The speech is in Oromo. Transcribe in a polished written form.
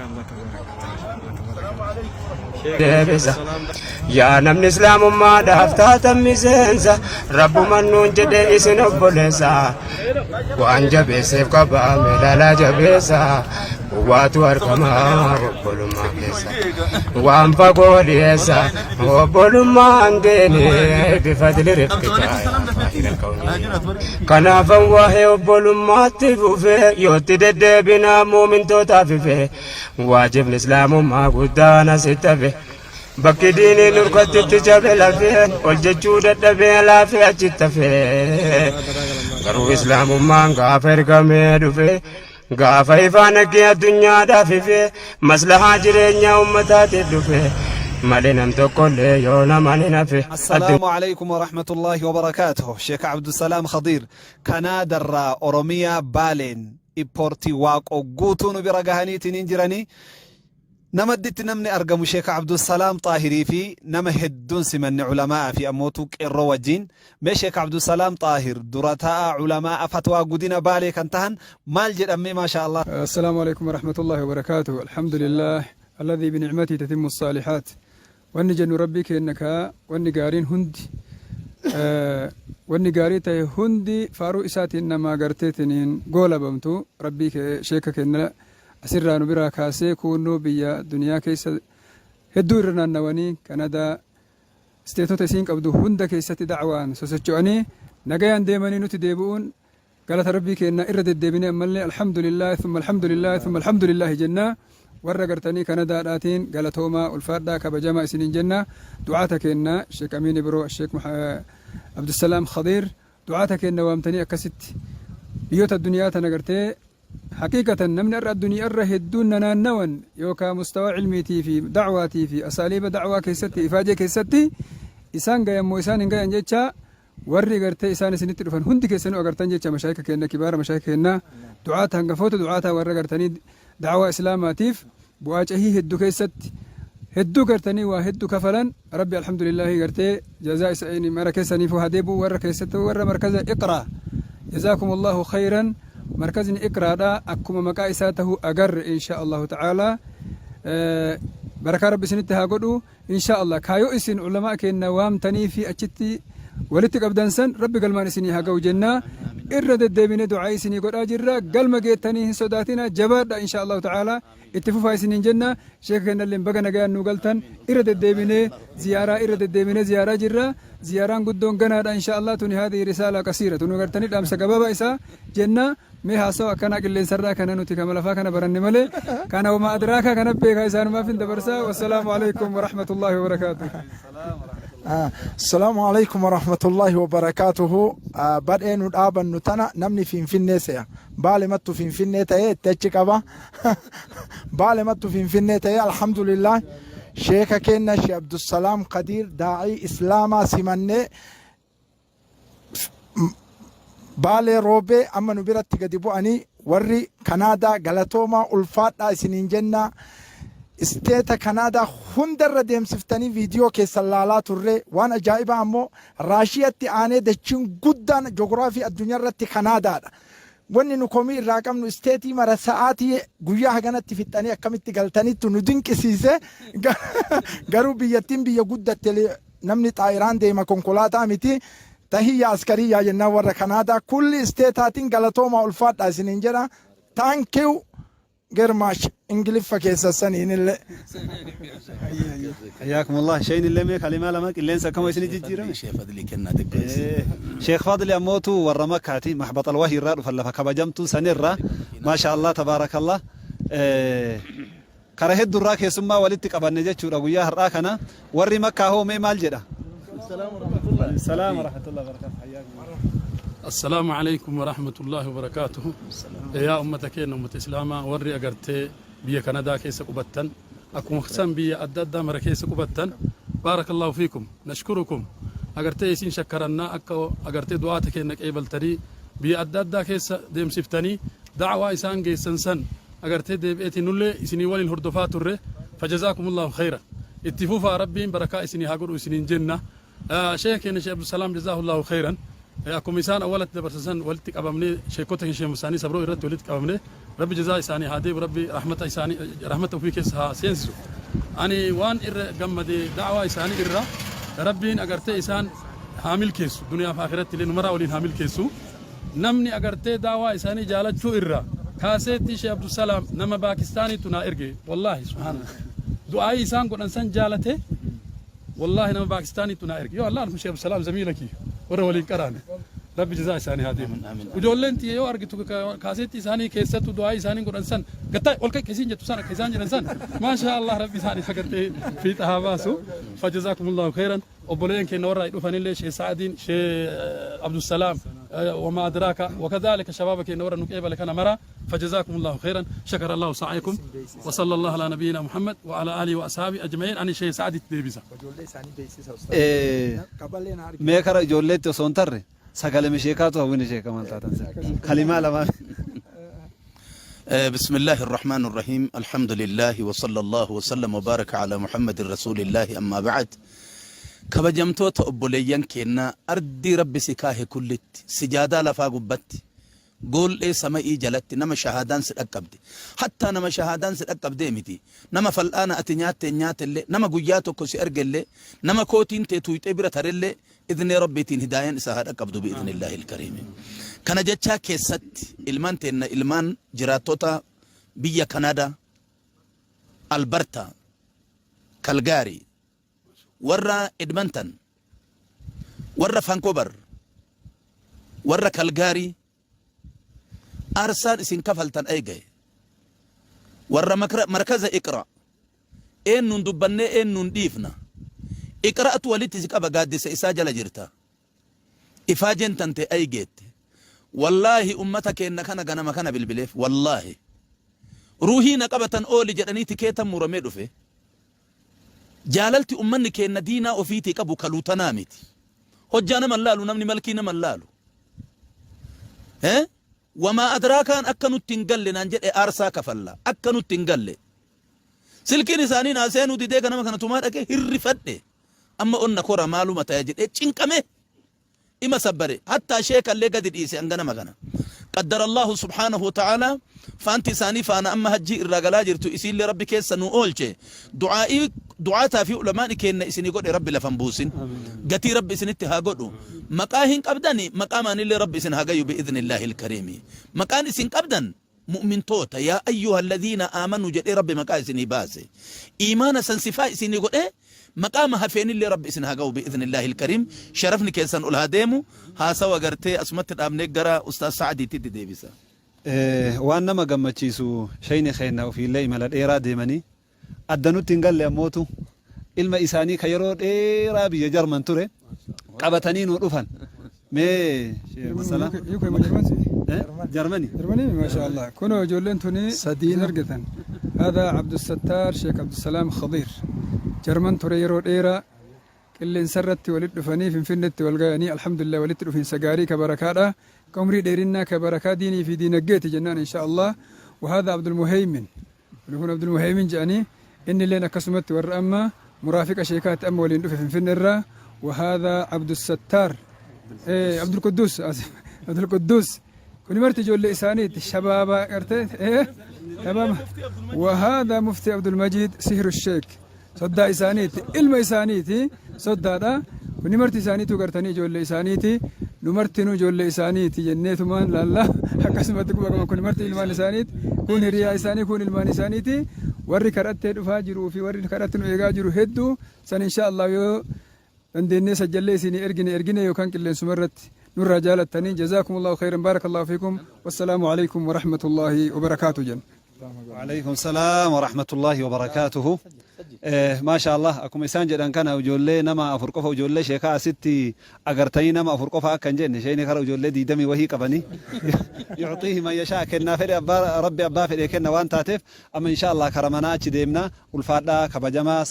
Allah, tabaarakallah. Deebisa. Yaa namni islaamummaadhaaf taatan miseensa, rabbuman nuun jedhe isin obboleessa. Waan jabeesseef qabaame lalaa jabeessa, waatu argama obbolummaa keessa. Waan fagoo dhiyeessa obbolummaan deene bifadli rifqika. Kanaafan waa'ee obbolummaatti fufee yootti deddeebinaa muumintootaaf ife. Waajibni islaamummaa guddaan asitti hafe. Bakki diiniin nurkattitti cabe lafee ol jechuu dadhabee laafee achitti hafe. Garuu islaamummaan gaafa ergamee dhufe gaafa ifaan aggee addunyaadhaaf ife maslahaa jireenyaa ummataatiif dhufe malee nam tokkollee yoo namaan hin hafe. Assalaamu alaikum warahmatullaahi wabarakaatuh. Sheek Abdusalaam Khadiir Kanaadarraa Oromiyaa Baaleen Ippoortii Waaqoo guutuu nu bira gahaniitiin hin jiranii. Namadditti namni argamu Sheek Abdusalaam Xaahirii fi nama hedduun simanne ulamaa'a fi ammootuu qeerroo wajjiin. Mee Sheek Abdusalaam Xaahir dura taa'aa ulamaa'a fatwaa gudina Baalee kan tahan maal jedhan mee maashaa Allah. السلام عليكم ورحمة الله وبركاته. الحمد لله الذي بنعمته تتم الصالحات. Wanni jennu Rabbii keenna ka wanni gaariin hundi wanni gaarii tahe hundi faaruu isaatiin namaa garteetiniin goolabamtu. Rabbii sheeka keenna asirraa nu biraa kaasee kuunnoo biyya duniyaa keessa hedduu irra naannawanii Kanadaa isteetota isiin qabdu hunda keessatti da'waan sosocho'anii nagayaan deemanii nuti deebi'uun galata Rabbii keenna irra deddeebinee ammallee alhamdulillaahi thumma alhamdulillaahi thumma alhamdulillaahi jenna. Warra gartanii Kanadaadhaatiin galatoomaa, ulfaadhaa, kabajamaa isiniin jenna. Du'aata keenna Sheek Amiin Ibroo, Sheek Abdusalaam Khadiir, du'aata keenna waamtanii akkasitti biyyoota addunyaa tana gartee haqiiqatan namni har'a addunyaa irra hedduun nanaannawan yookaa mustawaa ilmiitii fi da'waatii fi asaaliiba da'waa keessatti ifaajee keessatti isaan gayan moo isaan hin gayan jecha warri gartee isaan isinitti dhufan hundi keessanuu agartan jecha mashaayika keenna, kibaara mashaayika keenna, du'aata, hangafoota du'aataa, warra gartanii da'waa islaamaatiif bu'aa cehii heddu keessatti hedduu gartanii waa heddu kafalan. Rabbi alhamdulillaahi gartee jazaa isaanii mara keessaniifuu haa deebi'u. Warra keessattuu warra markaza Iqraa, jazaakumullahu khayran. Markazni Iqraadha akkuma maqaa isaa tahu agarre, insha Allahu ta'ala barakaa Rabbi isinitti haa godhu. Insha Allah kaayoo isin ulamaa keenna waamtanii fi achitti walitti qabdan san Rabbi galmaan isinii haa ga'u jenna. Irra deddeebinee du'aa isinii godhaa jirra. Galma geettanii hin sodaatina, jabaadha, insha Allahu ta'ala itti fufaa isiniin jenna. Sheeka kennalleen baga nagayaan nuu galtan. Irra deddeebinee ziyaaraa, irra deddeebinee ziyaaraa jirra. Ziyaaraan guddoon ganaadha, insha Allah. Tuni haadhi risaala qasiira tunu gartanii dhaamsa gabaabaa isaa jenna. Mee haasawa akkanaa qilleensarraa kana nuti kama lafaa kana baranne malee kana wama adraakaa kana beekaa isaanumaaf hin dabarsaa. Wassalaamu alaikum warahmatullaahi wabarakaatu. Asalaamu alaikum warahmatullaahi wabarakaatuhu. Badhee nu dhaabannu tana namni Finfinnee se'a. Baale mattu Finfinnee ta'ee itti achi qaba. Baale mattu Finfinnee ta'ee, alhamdulillah, sheeka keenna Shee Abdusalaam Kadiir daa'ii Islaamaa simannee Baalee Roobee amma nu biratti gadi bu'anii. Warri Kanaadaa galatoomaa, ulfaadhaa isiniin jennaa. Isteeta Kanaadaa hundarra deemsiftanii viidiyoo keessan laalaa turre. Waan ajaa'ibaa ammoo Raashiyatti aanee dachiin guddaan joogiraafii addunyaa irratti Kanaadaadha. Wanni nu komii irraa qabnu isteetii mara sa'aatii guyyaa haganatti fixxanii akkamitti galtanittu nu dinqisiise. Garuu biyyattiin biyya guddatte, namni xaayiraan deema, konkolaataa miti. Tahiyya askariyyaa jennaan warra Kanaadaa kulli isteetaatiin galatoomaa, ulfaadhaa isiniin jedha. Thank you very much Ingiliffa keessa saniinillee. Hayyakumullah. Sheen illee mee kalimaa lama qilleensa akkama isin jijjiirame. Sheekh Fadlii kennaa xiqqoo. Sheekh Fadli ammootu warra Makkaati, mahbaxal wahii irraa dhufan, lafa kabajamtuu sanirraa. Maasha Allah, tabaarakallah. Kara hedduurraa keessummaa walitti qabanne jechuudha guyyaa har'aa kana. Warri Makkaa hoo mee maal jedha? Salaam warahmatullahi wabarakatuh. السلام عليكم ورحمة الله وبركاته. Yaa ummata keenya, ummata islaamaa, warri agartee biyya Kanadaa keessa qubattan, akkuma san biyya adda addaa mara keessa qubattan, بارك الله فيكم، نشكركم. Agartee isin shakkarannaa akka agartee du'aata keenya qeebaltanii biyya adda addaa keessa deemsiftanii da'waa isaan geessan san agartee deebi'eeti nullee isinii waliin hordofaa turre. فجزاكم الله خيرا. Itti fufaa, Rabbiin barakaa isinii haa godhu isiniin jenna. Sheekh keenya Sheekh Abdusalaam, جزاه الله خيرا. Akkuma isaan awwalatti dabarsan san walitti qabamnee sheekota keenya isaanii sabroo irratti walitti qabamnee, Rabbi jazaa isaanii haa deebu, Rabbi rahmata isaanii rahmata ofii keessa haa seensisu. Ani waan irra gammade da'waa isaanii irra, Rabbiin agartee isaan haa milkeessu, duniyaa fi akhiratti illee numaraa waliin haa milkeessu. Namni agartee da'waa isaanii jaalachuu irra kaaseetti Sheekh Abdusalaam nama Paakistaaniitu naa erge. Wallaahi, subhaanallah, du'aayii isaan godhan san jaalate. Wallaahi, nama Paakistaaniitu naa erge. Yoo Allah kun Sheekh Abdusalaam zamiila kiyya, warra waliin qaraane. Rabbi jazaa isaanii haa deemu. Ijoolleen tiyya yoo argitu kaaseetti isaanii keessattuu du'aayii isaanii godhan san gattaa ol ka'i isiin jettu san, akka isaan jedhan san, maashaa Allah, Rabbi isaanii agartee fiixa haa baasu. Fajazaakumullaahu khayran. Obboleeyyan keenya warra dhufanillee, Sheekh Sa'adiin, Sheekh Abdusalaam wama adraaka, wakadhalika shabaaba keenya warra nu qeebale kana mara, فجزاكم الله خيرا، شكر الله سعيكم، وصلى الله على نبينا محمد وعلى آله وأصحابه أجمعين. أنا شيخ سعد ديبسا. Ijoollee isaanii beeksisa, ustaaz. Qabaleen arge. Mee kara ijoolleetti osoo hin tarre, sagalee sheekaatu hawwina. Sheeka, maal taatan kalimaa lamaan. بسم الله الرحمن الرحيم، الحمد لله وصلى الله وسلم وبارك على محمد رسول الله، أما بعد. Kabajamtoota obboleeyyan keenya ardii Rabbi si kaahe kullitti, sijaadaa lafaa gubbatti, gool'ee sama'ii jalatti, nama shahaadaan si dhaqqabde, hattaa nama shahaadaan si dhaqqabdee miti, nama fal'aana ati nyaatte nyaatellee, nama guyyaa tokko si argellee, nama kootiin tee tuyxee bira tarellee, idnee Rabbiitiin hidaayaan isaa haa dhaqqabdu بإذن الله الكريم. Kana jechaa keessatti ilmaan teenna, ilmaan jiraattota biyya Kanaadaa, Alberta, Kalgaarii, warra Edmonton, warra Vancouver, warra Kalgaarii, aarsaan isin kafaltan eegaye. Warra markaza Iqra, eennuun dubbannee eennuun dhiifna? Iqra'atu walitti si qaba, gaaddisa isaa jala jirta. Ifaajeen tante aygeette. Wallaahi, ummata keenna kana ganama kana bilbileef, wallaahi ruuhii na qabatan ooli jedhanii tikeeta muramee dhufe. Jaalalti ummanni keenna diinaa ofiitii qabu kaluutanaa miti. Hojjaa nama laalu, namni malkii nama laalu. Wamaa adraakaan akka nutti hin galle naan jedhe. Aarsaa kafalla akka nutti hin galle. Silkiin isaanii naa seenuu didee, ganama kana tumaa dhaqee hirrifadhe. Amma onna kora maaluma ta'e jedhee cinqame. Ima sabbare, hattaa sheekallee gadi dhiise hanganama kana. قدر الله سبحانه وتعالى faanti isaanii faana amma hajjii irraa galaa jirtu. Isiillee Rabbi keessa nu oolche. Du'aa'ii du'aataa fi ulamaani keenna isinii godhe Rabbi lafan buusin. Gatii Rabbi isinitti haa godhu. Maqaa hin qabdani, maqaa maanillee Rabbi isin haa gayu بإذن الله الكريم. Maqaan isin qabdan mu'mintoota. يا أيها الذين آمنوا jedhee Rabbi maqaa isinii baase. Iimaana san sifaa isinii godhee, maqaama hafeenillee Rabbi isin haa ga'u بإذن الله الكريم. Sharafni keessan ol haa deemu. Haasawa gartee asumatti dhaabnee gara Ustaaz Sa'adiitti deebisa. Waan nama gammachiisu, shayni keenya ofiillee imala dheeraa deemanii adda nutti hin galle, ammootu ilma isaanii ka yeroo dheeraa biyya Jarman ture qabatanii nu dhufan. Mee Masala. Jarmani. Jarmani, ما شاء الله. Kunoo ijoolleen tuni sadiin argatan. هذا عبد الستار شيخ عبد السلام خضير Jarman ture yeroo dheeraa. Qilleensa irratti walitti dhufanii Finfinneetti wal ga'anii, alhamdulillah, walitti dhufiinsa gaarii ka barakaadha, ka umrii dheerinnaa, ka barakaa diinii fi diinagdeeti jennaan, insha Allah. وهذا عبد المهيمن. Kun Abdul Muhaymin jedhanii, inni illeen akkasumatti warra amma muraafiqa sheekaatti amma waliin dhufe Finfinne irraa. وهذا عبد الستار عبد القدوس، عبد القدوس. Kuni marti ijoollee isaaniiti, shabaaba gartee shabaaba. وهذا مفتي عبد المجيد سهر الشيخ, soddaa isaaniiti, ilma isaaniiti, soddaadha. Kuni marti isaaniitu gartanii ijoollee isaaniiti. Nu martinuu ijoollee isaaniiti jenneetumaan laalla. Akkasumatti quba qaban. Kuni marti ilmaan isaaniiti, kun hiriyaa isaanii, kun ilmaan isaaniiti. Warri kadhattee dhufaa jiruu fi warri kadhatti nu eegaa jiru hedduu san, insha Allah, yoo dandeenyee sajjallee isinii ergine ergine yookaan qilleensuma irratti nurraa jaalattanii. جزاكم الله خيرا، بارك الله فيكم، والسلام عليكم ورحمة الله وبركاته jenna. وعليكم السلام ورحمة الله وبركاته. ما شاء الله, akkuma isaan jedhan kana ijoollee nama afur qofa ijoollee sheekaa asitti agartanii, nama afur qofa akkan jenne, sheeni kara ijoollee 20 wahii qabanii. يعطيه من يشاء, kennaa fedhe abbaa Rabbi abbaa fedhe kenna waan taateef, amma insha Allah kara manaa achi deemna. Ulfaadhaa, kabajamaa.